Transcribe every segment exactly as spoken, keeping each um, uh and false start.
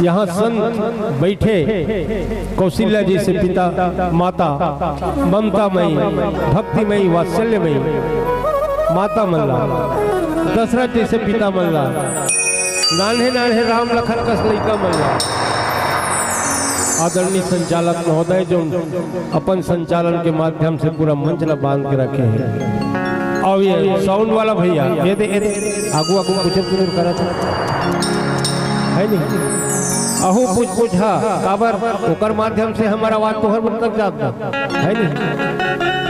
यहाँ संत बैठे, कौशल्या जइसे पिता, माता, ममतामयी, भक्तिमयी, वात्सल्यमयी माता मन ला, दशरथ जइसे पिता मन ला, नान्हे नान्हे राम लखन कस लइका मन ला। आदरणीय संचालक महोदय, जो अपन संचालन के माध्यम से पूरा मंच ला बांध के रखे हे। अउ ये साउंड वाला भैया, ये दे, ये दे, आगू आगू कुछ कुछ करत हे, है नहीं? अहू कुछ कुछ हा, काबर ओकर माध्यम से हमर आवाज तोहर मन तक जात हे, है नहीं?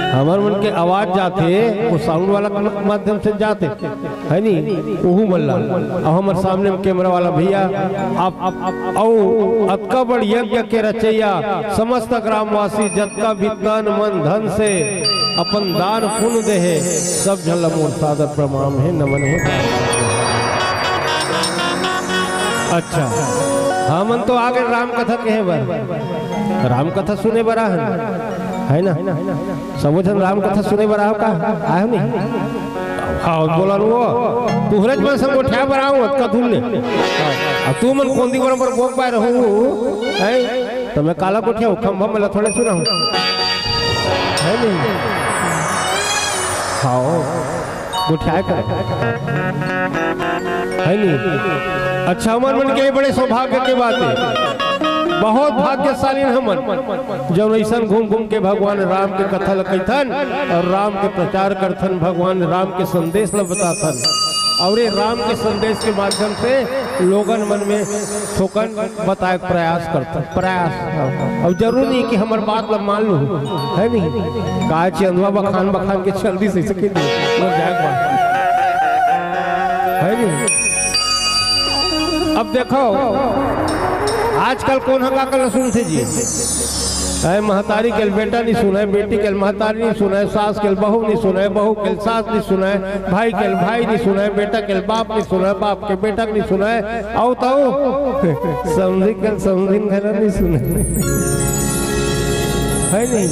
हमर मन के आवाज जाथे, वो साउंड वाला के माध्यम से जाथे। है नी? ओहू मन ला। अउ हमर सामने में कैमरा वाला भैया, आप, आप, आप, अउ अतका बड़ यज्ञ के रचैया, समस्त ग्रामवासी, जतका भी तन, मन, धन से अपन दान पुण्य दे हे, सब झन ला मोर सादर प्रणाम हे, नमन हे। अच्छा, हमन तो आगे राम कथा कहे बर, राम कथा सुने बर आहन, है ना? सबो झन राम कथा सुने बर आहो का? आहो नहीं? हाँ, बोला नु वो। तुहरे मन संग गोठिया बर आहो, अतका दूर ले। अब तू मन कोंदी बरोबर बोक पाए रहू, हैं? तो मैं काला गोठिया हूँ, खंभा मला थोड़े सुना हूँ। है नहीं? हाँ, गोठिया कर। है नहीं? अच्छा, हमर मन के बड़े सौभाग्य के बात हे। बहुत भाग्यशाली हमन, जब ऐसन घूम घूम के भगवान राम के कथा ल कहिथन अउ राम के प्रचार करथन, भगवान राम के संदेश ल बताथन, अउ ये राम के संदेश के माध्यम से लोगन मन में थोकन बताए के प्रयास करथन, प्रयास। अउ जरूरी नहीं कि हमर बात ल मान लू, है नहीं? का चंदवा बखान बखान के चल दी सही सके नहीं, वो जाए के बात। है नहीं? अब देखो, आजकल कोन ह का कर सुनथे जी? अरे महतारी के बेटा नहीं सुने, बेटी के महतारी नहीं सुने, सास के बहू नहीं सुने, बहू के सास नहीं सुने, भाई के भाई नहीं सुने, बेटा के बाप नहीं सुने, बाप के बेटा नहीं सुने, अउ तो समधी के समधिन घला नहीं सुने। है नहीं?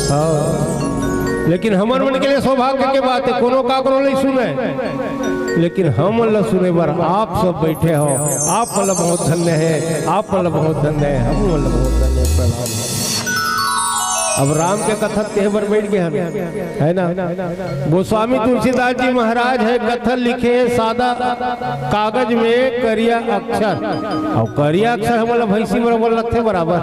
हाँ। लेकिन हमर मन के लिए सौभाग्य के बात हे, कोनो काकरो नहीं सुने। लेकिन हमन ला सुने बर आप सब बैठे हो, आप मन ला बहुत धन्य हे, आप मन ला बहुत धन्य हे, हम मन ला बहुत धन्य हे। प्रणाम। अब राम के कथा कहे बर बैठ गे हन, है ना? गोस्वामी तुलसीदास जी महाराज हे, कथा लिखे सादा कागज में करिया अक्षर। अब करिया अक्षर हमन ला भैंसी बरोबर लगथे बराबर।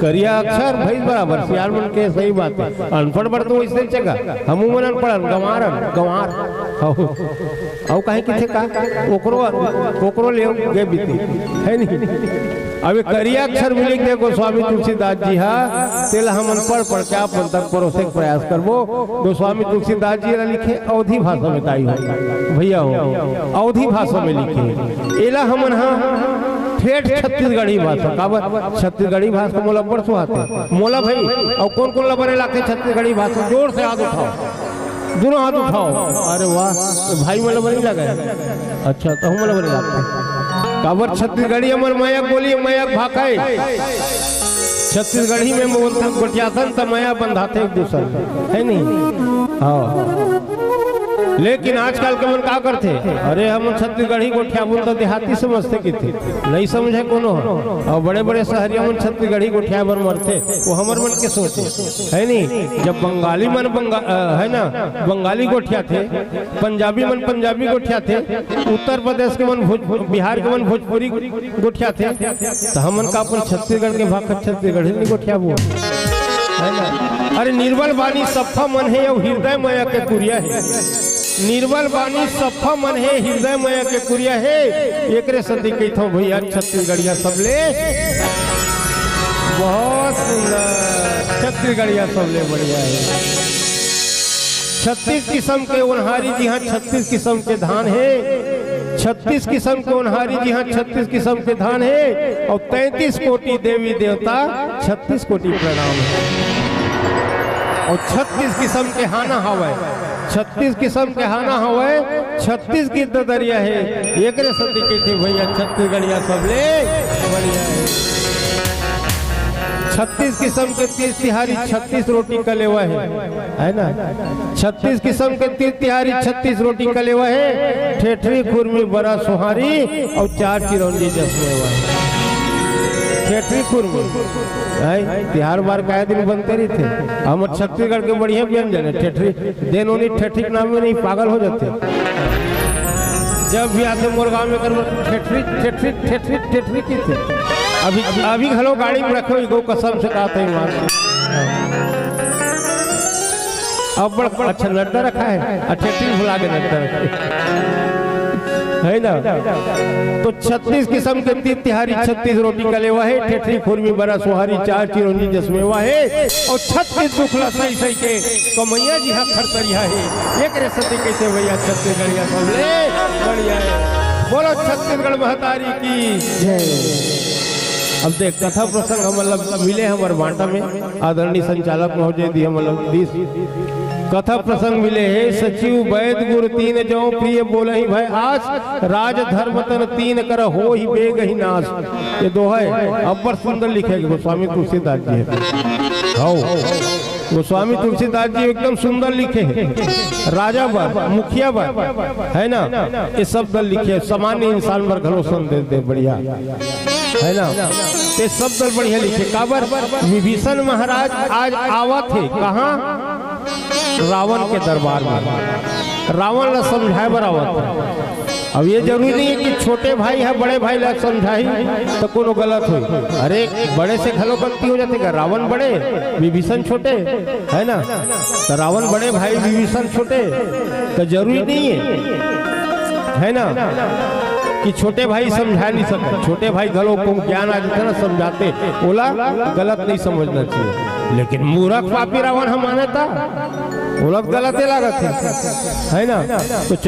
करिया अक्षर भैंस बराबर, सियान मन के सही बात हे। अनपढ़ बर तो वैसे ही चेगा, हमू मन अनपढ़ हन, गंवार हन, गंवार। अउ, अउ काहे किथे का? ओकरो, ओकरो ले गए बीती, है नहीं? अब ये करिया अक्षर में लिख दे गोस्वामी तुलसीदास जी हा, तेला हमन पढ़ पढ़ के आप मन तक परोसे के प्रयास करबो। गोस्वामी तुलसीदास जी ला लिखे अवधी भाषा में ताई हो, भैया हो, अवधी भाषा में लिखे। एला हमन हा ठेठ छत्तीसगढ़ी भाषा, काबर छत्तीसगढ़ी भाषा मोला बड़ सुहाथे। मोला भाई, अउ कोन कोन ला बने लागथे छत्तीसगढ़ी भाषा? जोर से हाथ उठाओ, दोनों हाथ उठाओ। अरे वाह, तो भाई मोला बने लगे। अच्छा, तो मोला बने लागथे। काबर छत्तीसगढ़ी हमर मया बोली, मया भाखा हे। छत्तीसगढ़ी में बोलथन, गोठियाथन त मया बंधाथे एक दूसर, है नहीं? हाँ। लेकिन आजकल के मन का करथे, अरे हम छत्तीसगढ़ी गोठियाबो त देहाती समझथे किथे, नहीं समझे कोनो ह। अउ बड़े बड़े शहरिया मन छत्तीसगढ़ी गोठियाए बर मरथे, वो हमर मन के सोच हे, है नहीं? जब बंगाली मन बंगा-, अ, है ना, बंगाली गोठियाथे, पंजाबी मन पंजाबी गोठियाथे, उत्तर प्रदेश के मन भोज-, बिहार के मन भोजपुरी गोठियाथे, त हमन का अपन छत्तीसगढ़ के भाखा छत्तीसगढ़ी नहीं गोठियाबो? है ना? अरे निर्बल बानी सफा मन हे, अउ हृदय मया के कुरिया हे। निर्बल बानी सफा मन हे, हृदय मया के कुरिया हे। एकरे सेती कहिथंव भैया, छत्तीसगढ़िया सबले बहुत सुंदर, छत्तीसगढ़िया सबले बढ़िया हे। छत्तीस किसम के ओनहारी जी हा, छत्तीस किसम के धान हे। छत्तीस किसम के ओनहारी जी हा, छत्तीस किसम के धान हे। अउ तैंतीस कोटि देवी देवता, छत्तीस कोटि प्रणाम हे। अउ छत्तीस किसम के हाना हवय, छत्तीस किसम के हाना हवय, छत्तीस गीत ददरिया हे। एकरे सेती कहिथे भैया, छत्तीसगढ़िया सबले बढ़िया हे। छत्तीस किसम के तीज तिहारी, छत्तीस रोटी कलेवा हे, हे ना? छत्तीस किसम के तीज तिहारी, छत्तीस रोटी कलेवा हे। ठेठरी, खुरमी, बरा, सोहारी अउ चार चिरौंजी जस मेवा हे। ठेठरी, खुरमी, हे? तिहार बार काय दिन बनते रहिथे। हमर छत्तीसगढ़ के बढ़िया व्यंजन हे ठेठरी। देन ओनी ठेठरी के नाम में नहीं पागल हो जाथे। जब भी आथे मोर गांव में कर ठेठरी, ठेठरी, ठेठरी, ठेठरी कहिथे। अभी, अभी घलो गाड़ी में रखे हुए गो कसम से कहा था मार। अब बड़ा अच्छा नड्डा रखा है, अच्छा टीम भुला के नड्डा रखे, हे ना? तो छत्तीस किसम के तीज तिहारी, छत्तीस रोटी कलेवा हे, ठेठरी, खुरमी, बरा, सोहारी, चार चिरौंजी जस मेवा हे, अउ छत्तीस दुख ला सही सही के कमैया जी हा खरतरिया हे। एकरे सेती कहिथे भैया छत्तीसगढ़िया सबले बढ़िया हे। बोलो छत्तीसगढ़ महतारी की जय। अब देख, कथा प्रसंग हमन ला मिले हे हमर बांटा में, आदरणीय संचालक महोदय दी हमन ला दीस। कथा प्रसंग मिले हे, सचिव बैद गुर तीन जौ प्रिय बोलहि भय आस, राज धर्म तन तीन कर होहि बेगहि नास। ये दोहा हे, अब्बड़ सुंदर लिखे हे गोस्वामी तुलसीदास जी हे। हौ। गोस्वामी तुलसीदास जी एकदम सुंदर लिखे हे। राजा बर, मुखिया बर, हे ना? ये सब बर लिखे हे, सामान्य इंसान बर घलो संदेश दे, बढ़िया, हे ना? ये सब बर बढ़िया लिखे हे। काबर? विभीषण महाराज आज आवत हे, कहाँ? रावण के दरबार में। रावण ला समझाए बर आवत हे। अब ये जरूरी नहीं हे कि छोटे भाई हा बड़े भाई ला समझाही त कोनो गलत होही। अरे, बड़े से घलो गलती हो जाथे का? रावण बड़े, विभीषण छोटे, हे ना? त रावण बड़े, भाई विभीषण छोटे, त जरूरी नहीं हे, हे ना, कि छोटे भाई समझा नहीं सकय। छोटे भाई घलो को ज्ञान आ जाथे ना, समझाथे, ओला गलत नहीं समझना चाहिए। लेकिन मूर्ख पापी रावण हा माने त ओला गलत ही लागत हे, हे ना? तो